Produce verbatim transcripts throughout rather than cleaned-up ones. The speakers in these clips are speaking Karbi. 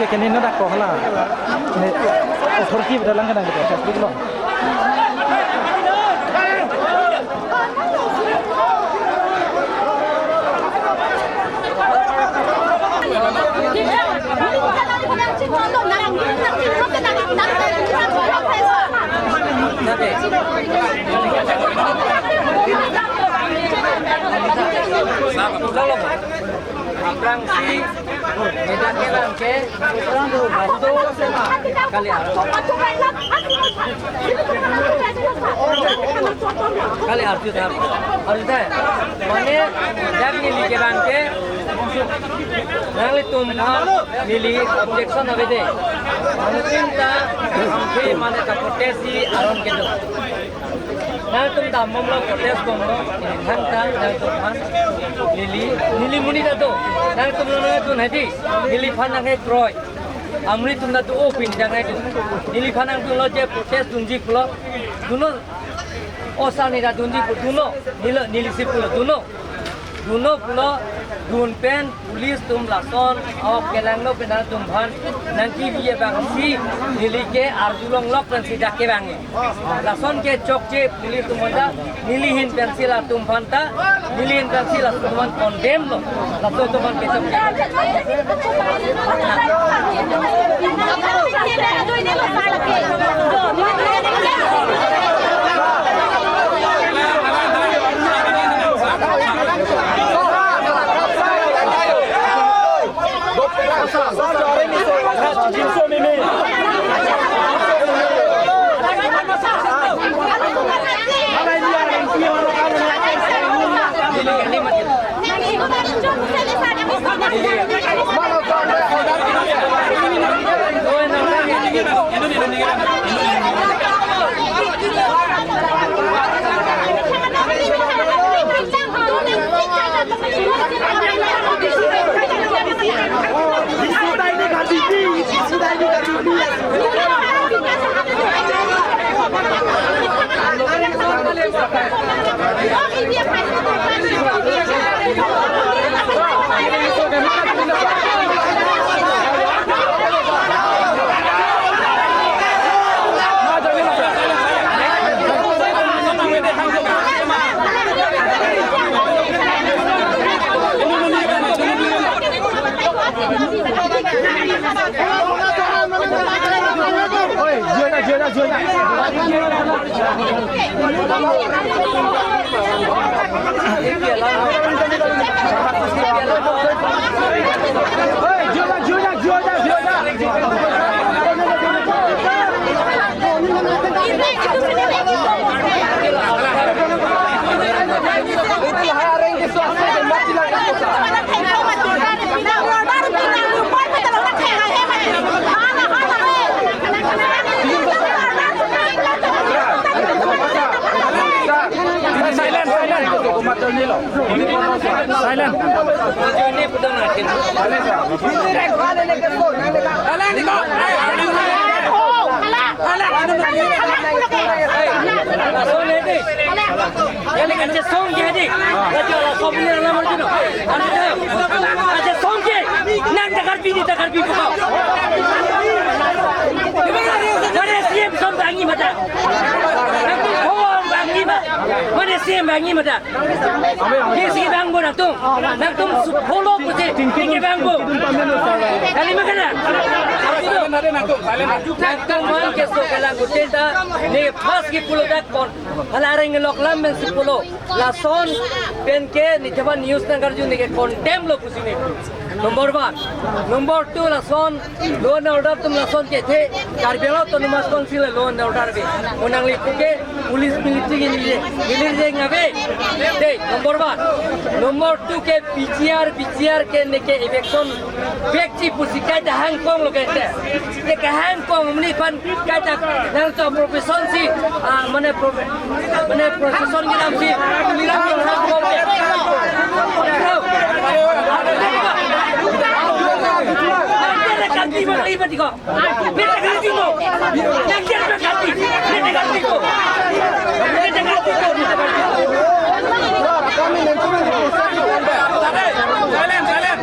Kene no dak ko hala. Ne authority beda lang kana gitu, Facebook lo. Aphrangsi, medak ke bang ke, kali ar-, kali arju thar. Arju thar. Mane, dak neli ke bang ke, nanglitum aphan neli objection avedet. Mane, tinta, mane, ta protest si aron kedo. Nangtum dambomlo, protest bomlo, nangtum, nangtum aphan neli, neli monit ta do. Nangtum lo nangtum hedi, neliphan nanghe kroi. Amri atum ta do, o pini ta ngai do. Neliphan nangtum lo je protest dunji pulo, dunnon. O sani ta dunji pu dunnon, neli, nelisi pulo dunnon. Dunnon pulo, dun pen police atum lason, ok, kelangno pen nangtum aphan nangkevi abang si, neli ke arjulonglok pen si dak ke bang. Lason ke chokche police atum ta, neli ahin pensi latum aphan ta, neli ahin pensi latum aphan condemn lo. Laso atum aphan ke chokche. Silent, silent. Silent. Lason hedi. Yang ni kan cesong ke hedi. Raja lason ni alam arjuno. Kan cesong ke. Nang ta Karbi, neta Karbi buka. Mane C M son bangji mata. Nangtum phone bangji mata. Mane C M bangji mata. Neli si bangpo nangtum. Nangtum su follow pusi neli ke bangpo. Kali ma kana. Nangtum man keso kelang kute ta, neli first ke pulo dak kon. Hala areng lok lam pen si pulo. Lason pen ke nithaba news nangkarju neli ke condemn lo pusi neli. Number one. Number two, lason law and order atum lason kethe, Karbi Anglong Autonomous Council law and order ave. Mo nangli puke police military ke neli, neli jeng ave. Dei, number one. Number two ke P G R, P G R ke neke eviction vekji pusi kaita hangkong lo kete. Neke hangkong monit aphan kaita nangtum profession si, ah, mane profe-, mane profession kedam si, nilam hangkong ke. Nangtum kanti bang libat ko. Neta kanti ko. Neta kanti ko. Neta kanti ko. Silent, silent.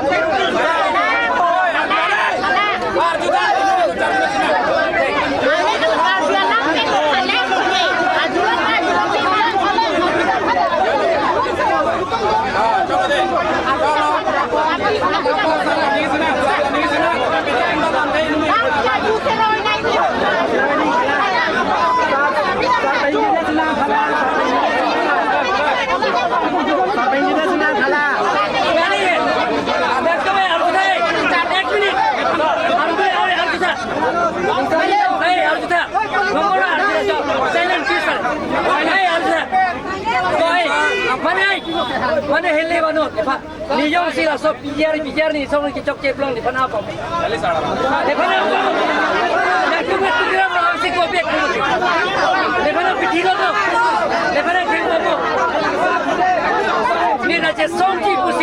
Hai, answer. Koi, mane, mane hele vano, nephan. Ne jongsi laso P G R, P G R ni song kechokche plong nephan apom. Nephan apom. Nangtum nangtum kira mangsi ko bek. Nephan apom pithilo to. Nephan apom thengpo. Ne na chesongji pusi.